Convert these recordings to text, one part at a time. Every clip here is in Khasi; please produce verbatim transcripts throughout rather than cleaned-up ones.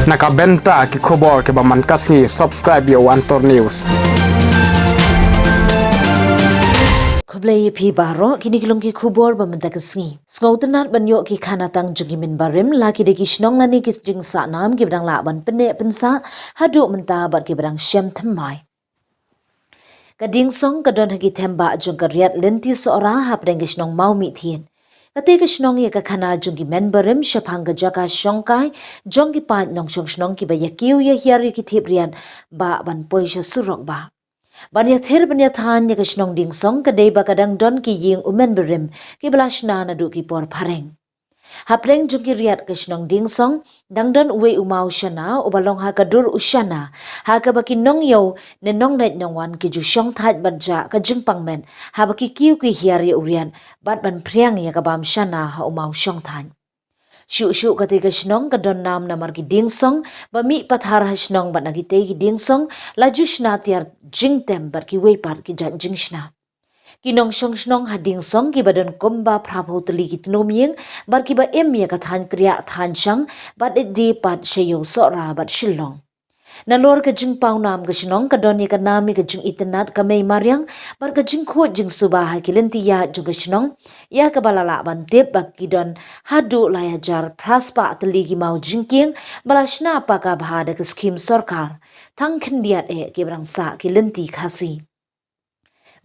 Na ka bynta ki khubor kiba man ka sngi, subscribe ïa u Antor News. Khublei ïa phi baroh, kine ki long ki khubor ba mynta ka sngi. Sngewtynnad ban ïoh ki khana tang jong ki mynbarim, la ki dei ki shnong lane ki jingsah nam kiba dang lah ban pynneh pynsah haduh mynta bad kiba dang shem thymmai. Ka dieng song ka don ha ki thembah jong ka riat lynti Sohra hapdeng ka shnong Mawmihthied. Kata ka shnong ïa ka khana jong ki mynbarim shaphang ka jaka shongkai jong ki paid nongshong shnong kiba ïa kiew ïa hiar ïa ki thibriat bah ban poi sha surok bah. Ban ïathir ban ïathaiñ ïa ka shnong dieng song ka dei ba ka dang don ki ïing u mynbarim kiba la shna naduh ki por phareng. Hapdeng jong ki riat ka shnong dieng song, dang don uwei u maw shana uba long ha ka dur u shana, ha kaba ki nongïew ne nongleit nongwan ki ju shongthait bad jah ka jingpang met haba ki kiew ki hiar ïa u riat bad ban phriang ïa ka bam shana ha u maw shongthait. Shuh shuh kata ka shnong ka don nam namar ki dieng song ba mih pathar ha shnong bad na kitei ki dieng song la ju shna tiar jingtem bad kiwei pat ki jait jingshna. Ki nongshong shnong ha dieng song kiba don kumba phraphew tylli ki tnum ïing bad kiba im ïa ka thaiñ kriah thaiñ shang bad ïeit die pat sha ïew Sohra bad Shillong. Nalor ka jingpaw nam ka shnong ka don ïa ka nam ïa ka jingitynnad ka mei mariang bad ka jingkhuid jingsuba ha ki lynti ïaid jong ka shnong, ïa kaba la lah ban tip ba ki don haduh lai hajar phra spah tylli ki maw jingkieng ba la shna paka bha da ka skhim sorkar, tang khyndiat eh kiba dang sah ki lynti Khasi.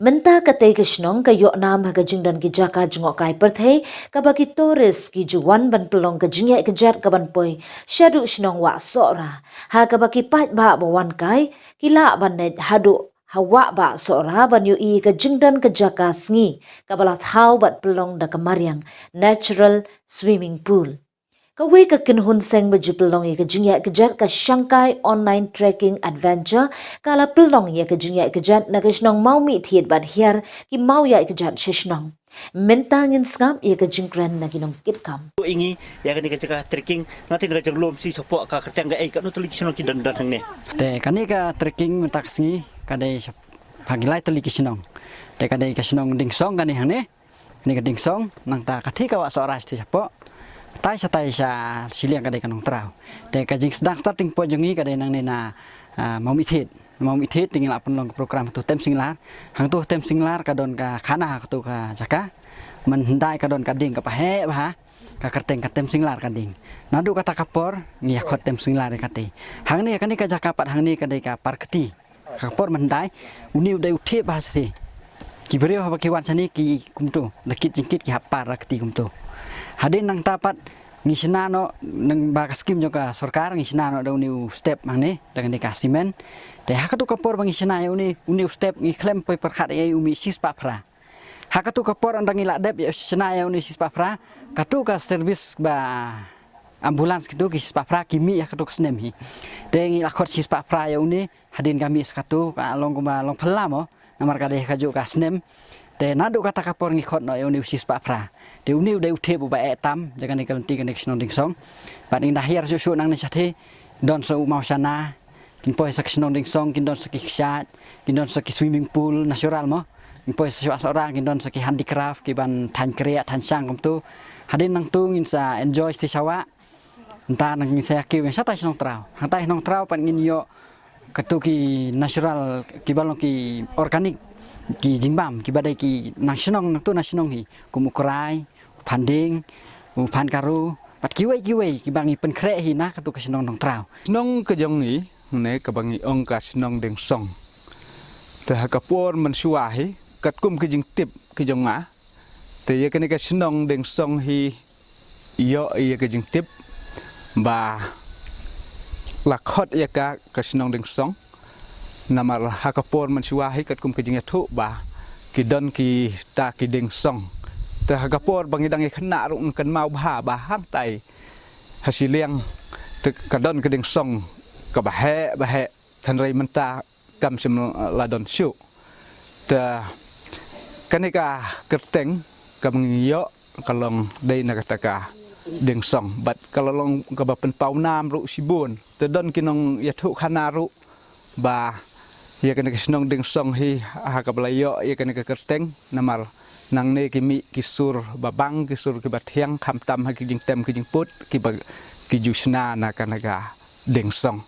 Mynta katei ka shnong ka ïoh nam ha ka jingdon ki jaka jngohkai pyrthei kaba ki tourist ki ju wan ban pynlong ka jingïaid kjat kaban poi shaduh shnong Wah Sohra, ha kaba ki paidbah ba wan kai ki lah ban leit haduh ha Wah Bah Sohra ban ïohi ka jingdon ka jaka sngi kaba la thaw bad pynlong da ka mariang natural swimming pool. Kawei ka kynhun seng ba ju pynlong ïa ka jingïaid kjat ka Shangkai Online Trekking Adventure ka la pynlong ïa ka jingïaid kjat na ka shnong Mawmihthied bad hiar ki maw ïaid kjat sha shnong. Mynta ngin sngap ïa ka jingkren na ki nongkitkam. Ïa ngi ïa kane ka jaka trekking, na tin ka jong lum shi shapoh ka kyrteng ka ei, katno tylli ki shnong ki don don hangne? Te kane ka trekking mynta ka sngi ka dei shaphang ki lai tylli ki shnong. Te ka dei ka shnong Dieng Song kane hangne. Kane ka Dieng Song, nangta ka thik ka Wah Sohra shi shapoh. Tai shatai sha shiliang ka dei ka Nongtraw. Te ka jingsdang starting point jong ngi ka dei nangne na, ah, Mawmihthied. Mawmihthied te ngi la pynlong ka program hangtu Temsinglar. Hangtu Temsinglar ka don ka khana hangtu ka jaka. Mynhyndai ka don ka dieng kaba heh bha. Ka kyrteng ka Temsinglar ka dieng. Naduh kata ka por ngi ïa khot Temsinglar ïa kata. Hangne kane ka jaka pat hangne ka dei ka Parkti. Ha ka por mynhyndai, une u dei u thied bha shathie. Ki briew haba ki wan shane ki kumto, da kit jingkit ki hap par da kti kumto. Hadien nangta pat ngi shna noh, nang ba ka skim jong ka sorkar ngi shna noh da une u step hangne, da kane ka simen. Te ha katu ka por ba ngi shna ïa une, une u step ngi khlem poi pyrkhat ïa u mih shispah phra. Ha katu ka por ynda ngi la dep ïa shna ïa une shispah phra, katu ka service ba ambulance kitu ki shispah phra ki mih ha katu ka snem hi. Te ngi la khot shispah phra ïa une, hadien ka mih sa katu ka long kumba long phylla mo, namar ka dei kajuh ka snem. Te naduh kata ka por ngi khot noh ïa une u shispah phra. Te une u dei u thied uba eh tam, ïa kane ka lynti kane ka shnong Dieng Song. Bad ngi da hiar shuh shuh nangne shathie, don sa u maw shana, kin poi sa ka shnong Dieng Song, kin don sa ki kshaid, kin don sa ki swimming pool natural mo. Kin poi sa shuwa Sohra, kin don sa ki handicraft, ki ban thaiñ kriah, thaiñ shang kumtu. Hadien nangtu ngin sa enjoy shathie shawa. Nta nang ngin sa ïa kiew ïa shatai shnong Traw. Hangtai shnong Traw pat ngin ïoh katu ki natural, ki ba long ki organic, ki jingbam, ki ba dei ki nang shnong nangtu nang shnong hi. Kum u krai, u phan dieng, u phan karu, bad kiwei kiwei, ki ba ngi pynkhreh hi na katu ka shnong Nongtraw. Shnong ka jong ngi, ne ka ba ngi ong ka shnong Dieng Song. Te ha ka por mynshuwa hi, katkum ki jingtip ki jong nga. Te ïa kane ka shnong Dieng Song hi, ïoh ïa ka jingtip ba la khot ïa ka ka shnong Dieng Song. Namar ha ka por mynshuwa hi katkum ka jingïathuh ba ki don kita ki Dieng Song. Te ha ka por ba ngi dang ïa khynnah ruh ngi kynmaw bha ba hangtai ha shiliang te ka don ka Dieng Song kaba heh ba heh, hynrei mynta kam shym la don shuh. Te kane ka kyrteng kaba ngi ïoh ka long dei na kata ka Dieng Song bad ka la long kaba pynpaw nam ruh shibun. Te don ki nongïathuh khana ruh ba ïa kane ka shnong Dieng Song hi ha kaba la ïoh ïa kane ka kyrteng namar nangne ki mih ki sur ba bang, ki sur kiba thiang, khamtam ha ki jingtem ki jingput kiba ki ju shna na kane ka Dieng Song.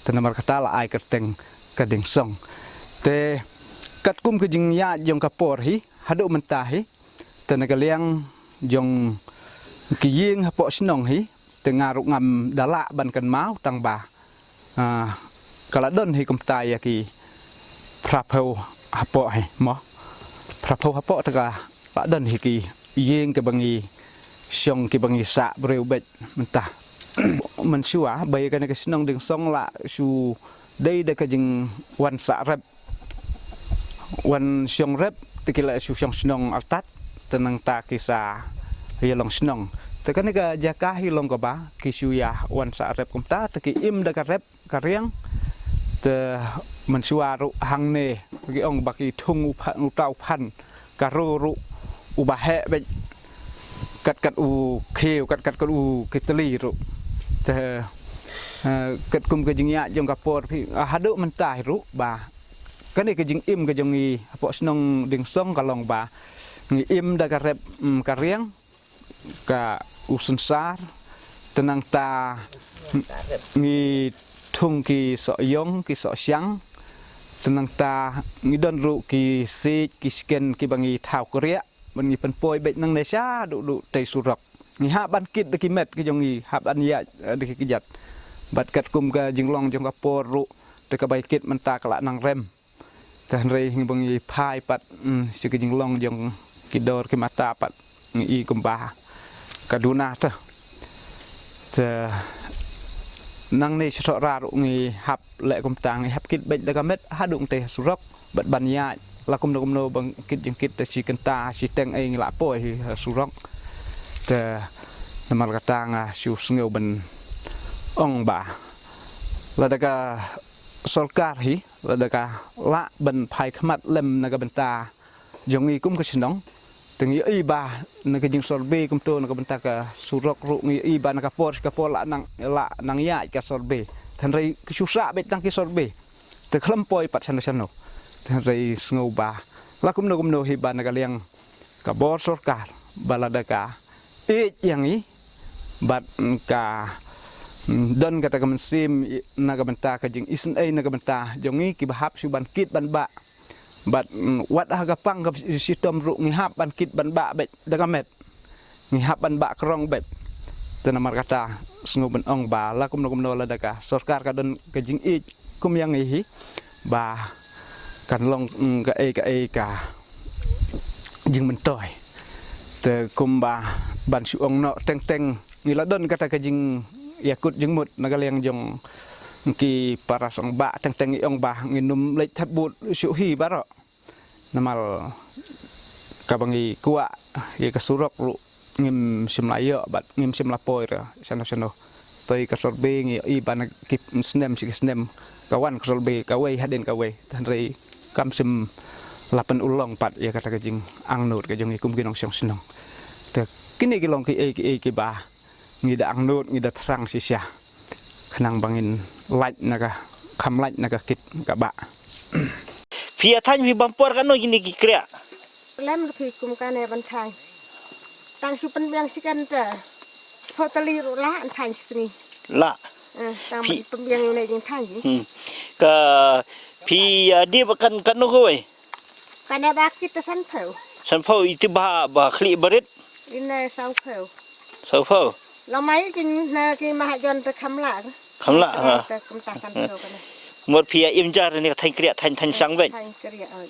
Te namar kata la ai kyrteng ka Dieng Song. Te katkum ka jingïaid jong ka por hi, haduh mynta hi, te na ka liang jong ki ïing hapoh shnong hi, te nga ruh ngam da lah ban kynmaw tang ba, ah, ka la don hi kumta ïa ki phra phew hapoh hi mo. Phra phew hapoh te ka la don hi ki ïing kiba ngi shong kiba ngi sah briew beit mynta. Mynshuwa ba ïa kane ka shnong Dieng Song la shu dei da ka jingwan sah rep, wan shong rep, te ki la shu shong shnong artat, te nangta ki sa ïa long shnong. Te kane ka jaka hi long kaba ki shu ïa wan sah rep kumta, te ki im da ka rep ka riang. Te mynshuwa ruh hangne ki ong ba ki thung u pha-, uta u phan ka ru ruh uba heh beit, kat kat u khiew, kat kat kat u ki tylli ruh. Te, eh, katkum ka jingïaid jong ka por phi, ah, haduh mynta hi ruh ba kane ka jingim ka jong ngi hapoh shnong Dieng Song ka long ba ngi im da ka rep, mm, ka riang, ka u synsar, te nangta ngi thung ki soh ïong, ki soh shang, te nangta ngi don ruh ki siej, ki sken kiba ngi thaw kriah, ban ngi pynpoi beit nangne shaduh duh tei surok. Ngi hap ban kit da ki met ki jong ngi, hap ban ïaid, eh, da ki kjat. Bad katkum ka jinglong jong ka por ruh, te ka bai kit mynta ka la nang rem. Te hynrei ngi ba ngi phai pat, mm, sha ki jinglong jong ki dor ki mata pat ngi i kumba ka duna te. Te nangne sha Sohra ruh ngi hap leh kumta, ngi hap kit beit da ka met haduh tei ha surok bad ban ïaid. La kumno kumno ba ngi kit jingkit te shi kynta shi teng ei ngi la poi hi ha surok. Te namar kata nga shu sngew ban ong ba lada ka sorkar hi, lada ka lah ban phai khmat lem na ka bynta jong ngi kum ka shnong. Te ngi ïohi ba na ka jingsorbe kumto na ka bynta ka surok ruh ngi ïohi ba na ka por sha ka por la nang, la nang ïaid ka sorbe. Te hynrei ki shu sah beit tang ki sorbe. Te khlem poi pat shano shano. Te hynrei sngew ba la kumno kumno hi ba na ka liang ka bor sorkar ba lada ka ïeit ïa ngi bad ka, mm, don kata ka mynsiem na ka bynta ka jingisynei na ka bynta jong ngi kiba hap shu ban kit ban bah. Bad, mm, wat ha ka pang ka shitom ruh ngi hap ban kit ban bah beit da ka met. Ngi hap ban bah krong beit. Te namar kata sngew ban ong ba la kumno kumno lada ka sorkar ka don ka jingïeit kum ïa ngi hi ba kan long, mm, kaei kaei ka jingmyntoi. Te kumba ban shu ong noh teng teng ngi la don kata ka jingïakut jingmut na ka liang jong ki para song ba teng teng ngi ong ba ngin ym leit thep vote shuh hi baroh. Namar kaba ngi kwah ïa ka surok ruh ngim shym la ïoh bad ngim shym la poi re shano shano. Toi ka sorbe ngi ïohi ba na ki snem shi ki snem ka wan ka sorbe kawei hadien kawei. Te hynrei kam shym la pynurlong pat ïa kata ka jingangnud ka jong ngi kum ki nongshong shnong. Te kine ki long kiei kiei kiba ngi da angnud ngi da thrang shisha khnang ba ngin lait na ka, kham lait na ka kit ka bah. Phi ïa thaiñ phi bam por katno kine ki kriah? Lem da phi kum kane ban thaiñ. Tang shu pynbiang shi kan ta. Pho tali ruh la an thaiñ shi sngi. La. Eh, tang phi ban pynbiang ne jing thaiñ ji. Hmm. Ka phi ïa dih ba kan katno kawei? Kane ba kit ta san phew. San phew iti ba, ba khlieh barit. Ine saw phew. Saw phew. Long mai kin na ki mahajon te kham lah. Kham lah, ha. Te kumta kan phew kane. Mut phi ïa im jar ne ka thaiñ kriah, thaiñ, thaiñ shang beit. Thaiñ kriah, oi.